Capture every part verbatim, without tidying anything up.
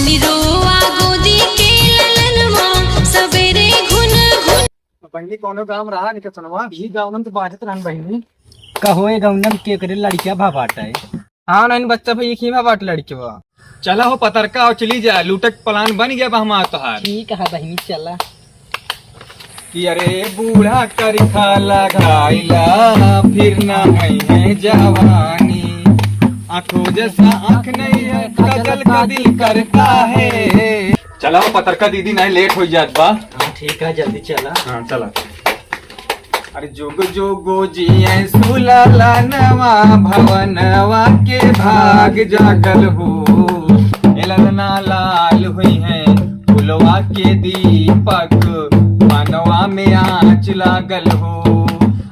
निरोआ गोदी के ललनवा, सबेरे घुन घुन। बहिनी, कौनो गाँव रहा नहीं सुनवा, यही गाँव में तो बाजत रहन बहिनी। कहो, ये गाँव में के करे लड़किया भा बाटा है? हाँ, नहीं बच्चा भाई, एक ही भा बाट लड़किया। चला हो पतरका, और चली जा, लूटक प्लान बन गया बा हमार तोहार। ठीक है बहिनी, चला। कि अरे बूढ़ा करिखा लगाइला, फिर ना है जवानी। आँखों जैसा आँख नहीं है, काजल का दिल करता है। चला हो पतरका दीदी, नहीं लेट हो जात बा। हाँ, ठीक है, जल्दी चला। हाँ, चला। अरे जोग जोगो जिए सुललनवा, भवनवा के भाग जागल हो। ए ललना लाल हुई है फुलवा के दीपक, मनवा में आँच लागल हो।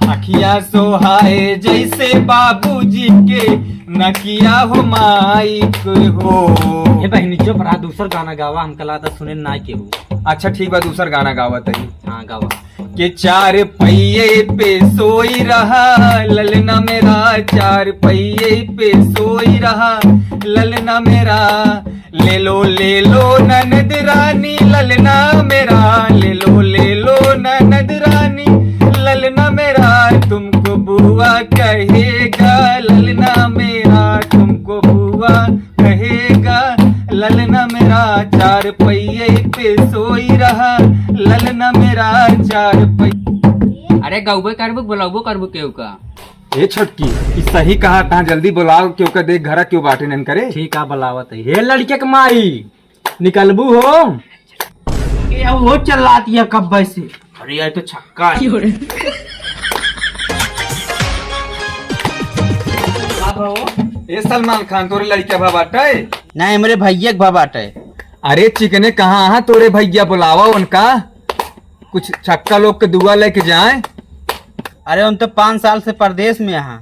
अखिया सोहाए जैसे बाबूजी के नकिया हो माइक हो। ए बहिनी चुप रहा, दूसर गाना गावा, हमका लागत सुने ना केहू। अच्छा ठीक बा, दूसर गाना गावत है। हाँ गावा। के चार पहिए पे सोई रहा ललना मेरा, चार पहिए पे सोई रहा ललना मेरा। ले लो ले लो ननद रानी ललना मेरा, ले लो ले लो ननद रानी ललना मेरा। तुमको बुआ कहेगा ललना मेरा, तुमको बुआ कहेगा ललना मेरा। चार पहिए पे सोई रहा ललना मेरा, चार पहिए। अरे गौबे करबू, बुलाबो करबू केहू का? ए छोटकी, ई सही कहा, तहाँ जल्दी बुलाओ, केहू का देख घरा केहू बाटे नन करे। ठीक आ, बुलावत है। हे लड़के के माई, निकलबू हो? ये वो चिल्लाती है कब से। अरे यार, तो छक्का है। का भाव? ए सलमान खान, तोरे लड़का भा बाटे? नहीं, हमरे भैया के भा बाटे। अरे चिकने, कहाँ है तोरे भैया? बुलावा उनका, कुछ छक्का लोग के दुआ लेके जाए। अरे उन तो पाँच साल से परदेश में हैं।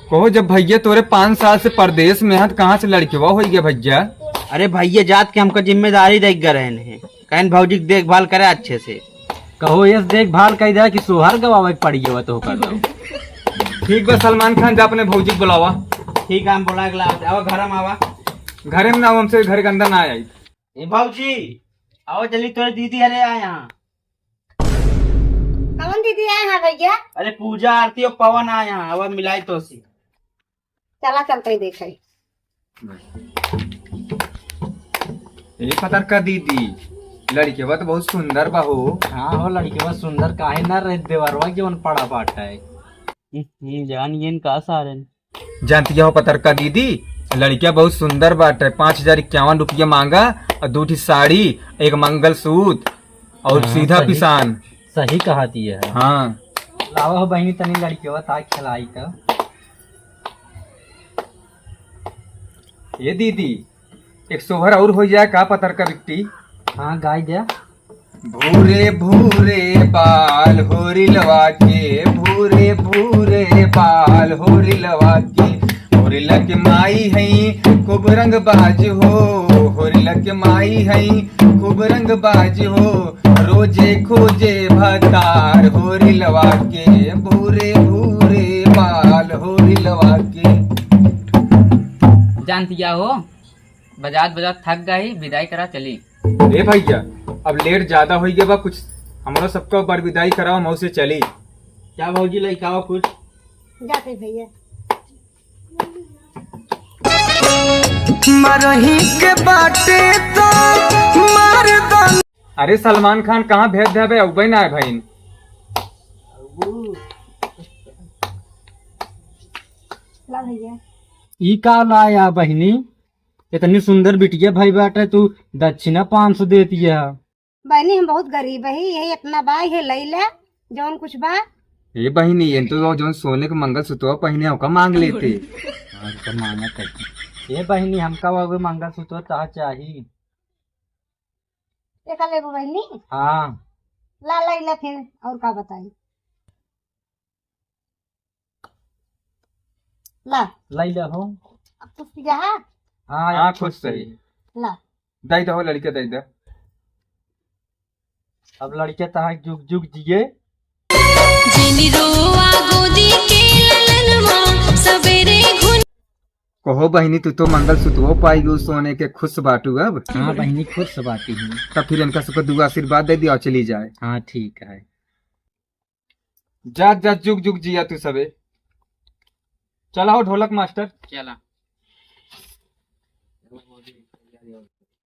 कहो, जब भैया तोरे पाँच साल से परदेश में हैं, तो कहाँ से लड़कवा होई गया भैया? अरे भैया जात के हमका जिम्मेदारी दे गए रहन हैं, कहन भौजी के देखभाल करे अच्छे से। कहो, यस देखभाल कई दे कि सोहर गवावे के पड़ी गवा तो कर दो। ठीक बा सलमान खान, जा अपने भौजी के बुलावा। ठीक है, हम बुला के लावत, आवा घर में आवा। घरे में ना, हमसे घर के अंदर ना आई। ए भौजी, आओ जल्दी, तोरे दीदी अरे आए यहाँ। कौन दीदी आए हैं भैया? अरे पूजा आरती और पवन आए हैं, अब मिलाई तो सी। चला चलते ही देखे। ए पतरका दीदी, लड़केवा तो बहुत सुंदर बा हो। हाँ हो, लड़केवा सुंदर काहे ना रहे, देवरवा के मन पड़ा बाटा है। हम्म, जान गेन का सारन। जानती हो पतरका दीदी, लड़किया बहुत सुंदर बाटे, पाँच हजार इक्यावन रुपया मांगा और दू ठी साड़ी, एक मंगलसूत्र और हाँ, सीधा सही, पिसान। सही कहा थी है। हाँ। लावा हो बहिनी तनी लड़किया ता खिलाई तो। ये दीदी, एक सोहर और हो जाए का पतरका बिट्टी? हाँ, गाई दे। भूरे भूरे बाल होरिलवा के, भूरे भूरे बाल होरिलवा के, होरिला के माई हई खूब रंगबाज हो, होरिला के माई हई खूब रंगबाज हो, रोजे खोजे भतार होरिलवा के, भूरे भूरे बाल होरिलवा के। जानतिया हो, बजात बजात थक गई, विदाई करा चली। ए भैया, अब लेट ज्यादा हो गया बा, कुछ हमरो सबका बर विदाई कराओ, हम से चली। क्या भौजी लइकावा कुछ? जाते भैया। मरही के बाटे तो मार दन। अरे सलमान खान कहाँ भेज देबे, अउबे ना है भाई। ला भैया। ई का लाया बहिनी? इतनी सुंदर बिटिया भाई बाटे, तू दक्षिणा पाँच सौ देती है। बहिनी, हम बहुत गरीब है, यही इतना बा, ये लई ले, जौन कुछ बा। ए बहिनी, ये तो जौन सोने के मंगलसूत्र पहिने, ओका मांग लेते। हाँ, तो मांगा करती। ए बहिनी, हमका वो मंगलसूत्र ता चाही। एका लेबू बहिनी? हाँ। ला, लई ले फिर, और का बताई? ला। लाई ले हो। अब खुश पिया है? हाँ, हाँ, अब खुश खुश सही। ला। दई दो लड़के, दई दो। अब लड़के तहां जुग जुग जिए। जिनी रोआ गोदी के ललनवा, सबेरे घुन कहो बहिनी, तू तो मंगलसूत्रवो पाई गयो सोने के, खुश बाटू अब? हाँ बहिनी, खुश बाटी हूँ। तब फिर इनका सबको दुआ आशीर्वाद दे दिया और चली जाए। हाँ ठीक है। जा जा, जुग जुग जिया तू सबे। चला हो ढोलक मास्टर। चला।